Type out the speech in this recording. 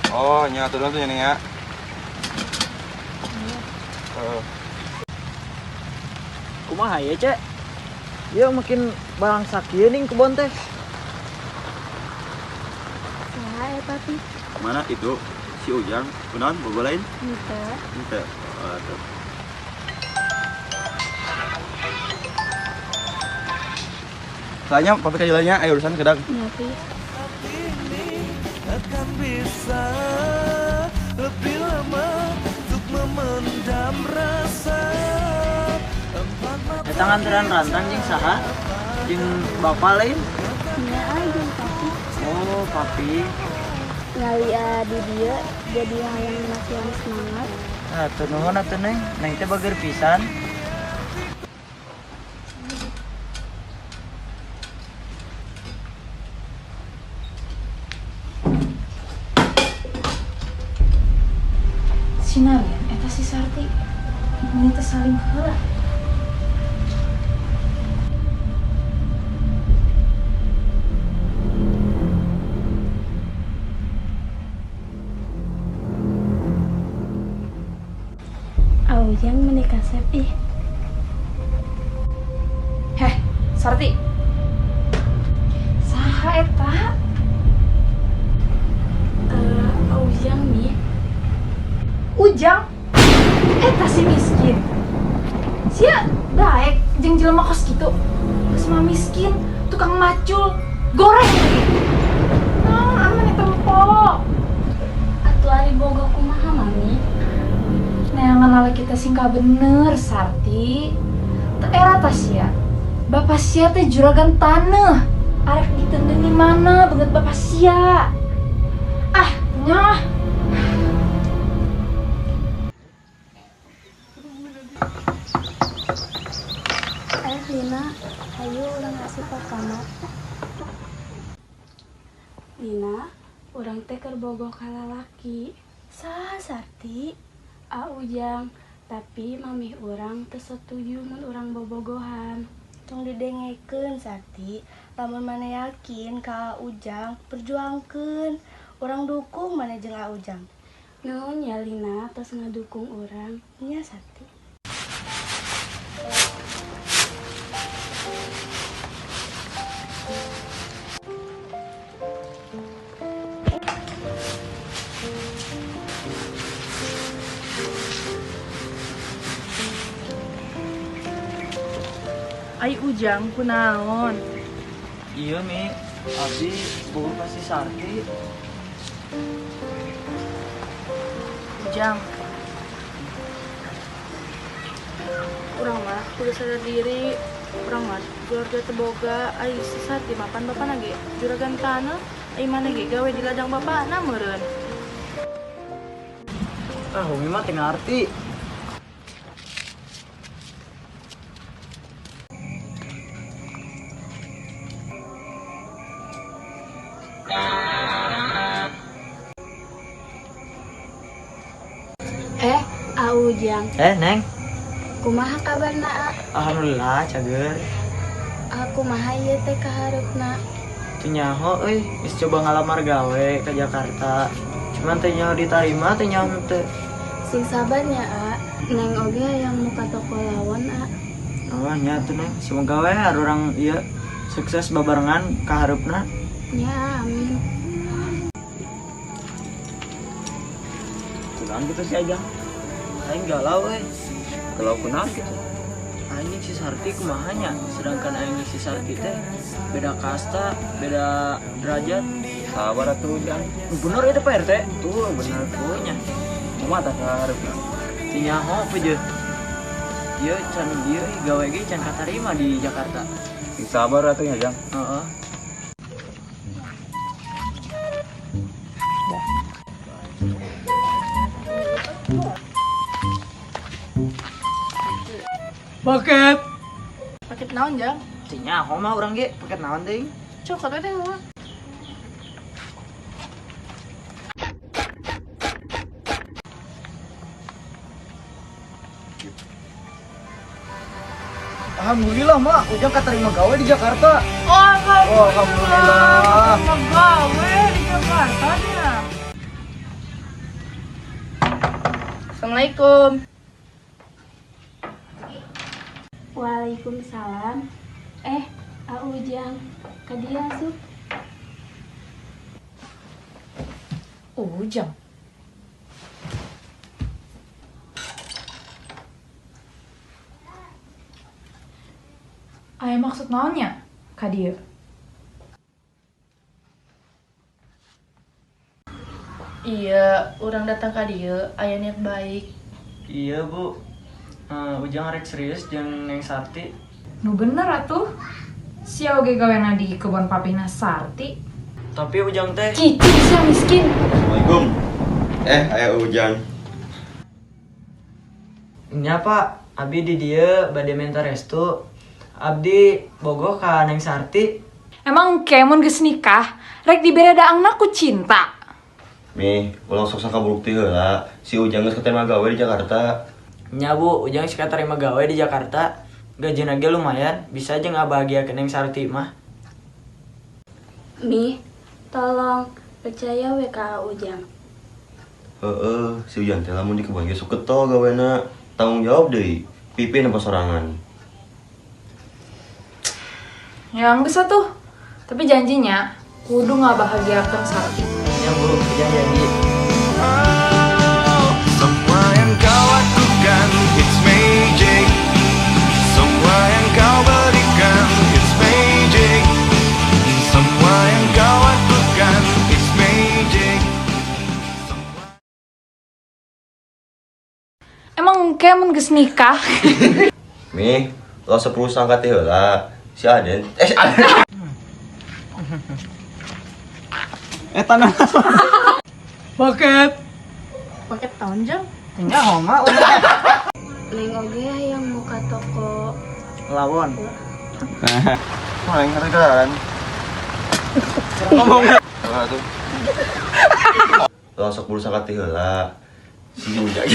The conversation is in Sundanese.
Oh, nya turun tuh nya, ya. Heeh. Kumaha ya, Cek? Ieu makin barang sakieu ning kebon teh. Saha eta, Pi? Mana itu? Si Ujang, kunaon bogo lain? Henteu. Henteu. Oh, atuh. Soalnya papi kajalannya ayo urusan kedang. Nya, Pi. Ini akan bisa lebih lama untuk memendam rasa empat mata. Eta nganteran rantang jeung saha? Jeung bapak lain? Nya jeung papi. Oh, papi. Ngalia di dieu jadi hayang masihan semangat. Atuh nuhun atuh Neng. Neng teh bager pisan. Sinarian eta si Sarti. Meni teh salim heula. Aujang meni kasep ih. Heh, Sarti. Saha eta? Eh, Aujang nih. Ujang. Eta si miskin. Sia daek jeung jelema kos kitu. Geus mah miskin, tukang macul, goreng lagi. Naon anu meni tempo. Atuh ari boga kumaha, Mami? Neangan lalaki teh singkah bener, Sarti. Teu era ta sia. Bapak sia teh juragan taneuh. Arek ditendeuni mana beungeut bapak sia. Ah, nyah. Eh, Lina, ayo urang asup ka kamar. Lina, urang teh keur bogoh ka lalaki. Saha, Sarti? Ah, Ujang, tapi mamih urang teu setuju mun urang bobogohan. Tong didengekeun, Sarti. Lamun maneh yakin ka Ujang, perjuangkeun. Urang dukung maneh jeung A Ujang. Nuhun ya, Lina, tos ngadukung urang. Nya, Sarti. Ai Ujang kunaon? Iya, Mi. Abi bogoh ka si Sarti. Ujang. Urang mah kudu sadar diri. Urang mah keluarga teu boga, ai si Sarti mapan bapana ge juragan taneuh, ai maneh ge gawe di ladang bapana meureun. Ah, Umi mah teu ngarti. Eh, Aujang, Eh, Neng. Kumaha kabarna, A? Alhamdulillah, cager. Aku kumaha ieu teh kahareupna? Teu nyaho euy, geus coba ngalamar gawe ke Jakarta. Cuman teu nyaho ditarima, teu nyaho teu. Sing sabar nya, A. Neng oge hayang muka toko lawon, A. Oh, nya tuh Neng. Semoga we urang ieu sukses babarengan kahareupna. Nya, amin. Kunaon gitu si Ajang? Aing galau euy. Galau kunaon gitu? Aing si Sarti kumaha nya, sedangkan aing si Sarti teh beda kasta, beda derajat. Sabar atuh, Jang. Bener itu Pak RT? Tuh bener. Oh nya. Kumaha tah kahareupna? Teu nyaho peje. Ieu can ieu gawe ge can katarima di Jakarta. Sing sabar atuh nya, Jang. Heeh. Paket. Paket naon, Jang? Teu nyaho mah urang ge paket naon teuing. Cokot we teh mah. Alhamdulillah, Mak, Ujang katarima gawe di Jakarta. Oh, alhamdulillah. Oh, alhamdulillah. Katarima gawe di Jakarta nya. Assalamualaikum. Waalaikumsalam. Eh, A Ujang, ka dieu asup. Ujang. Aya maksud naonnya ka dieu? Iya, urang datang ka dieu aya niat baik. Iya bu, Ujang rek serius jeung Neng Sarti. Nu bener atuh. Sia oge gawena di kebon papihna Sarti. Tapi Ujang teh Cicing sia miskin. Assalamualaikum. Eh, aya Ujang. Nya pak, abdi di dieu bade minta restu. Abdi bogoh ka Neng Sarti. Emang kemun geus nikah, rek dibere daangna ku cinta. Mi, ulah sok sangka buruk teh heula. Si Ujang geus katarima gawe di Jakarta. Nya bu, Ujang geus katarima gawe di Jakarta. Gajina ge lumayan, bisa aja ngabahagiakeun Neng Sarti mah. Mi, tolong percaya we ka Ujang. Heeh, si Ujang teh lamun di kebon ge sok getol gawena. Tanggung jawab deui. Pipih nempo sorangan. Ya geus atuh. Tapi janjinya kudu ngabahagiakeun Sarti. Nya bu, Ujang janji. Oh, semua yang kau lakukan, it's magic. Semua yang kau berikan, it's magic. Semua yang kau lakukan, it's magic. Emang kemun geus nikah? Mi, ulah sepuluh sangka teh heula. Si Aden, eh si Aden. Eh tanah. Paket. Paket tonjong. Nya homa. Neng oge hayang muka toko. Lawon. Wah, yang kan. Ngomong. Salah tuh. Ulah sok buru sangka teh heula. Si Ujang.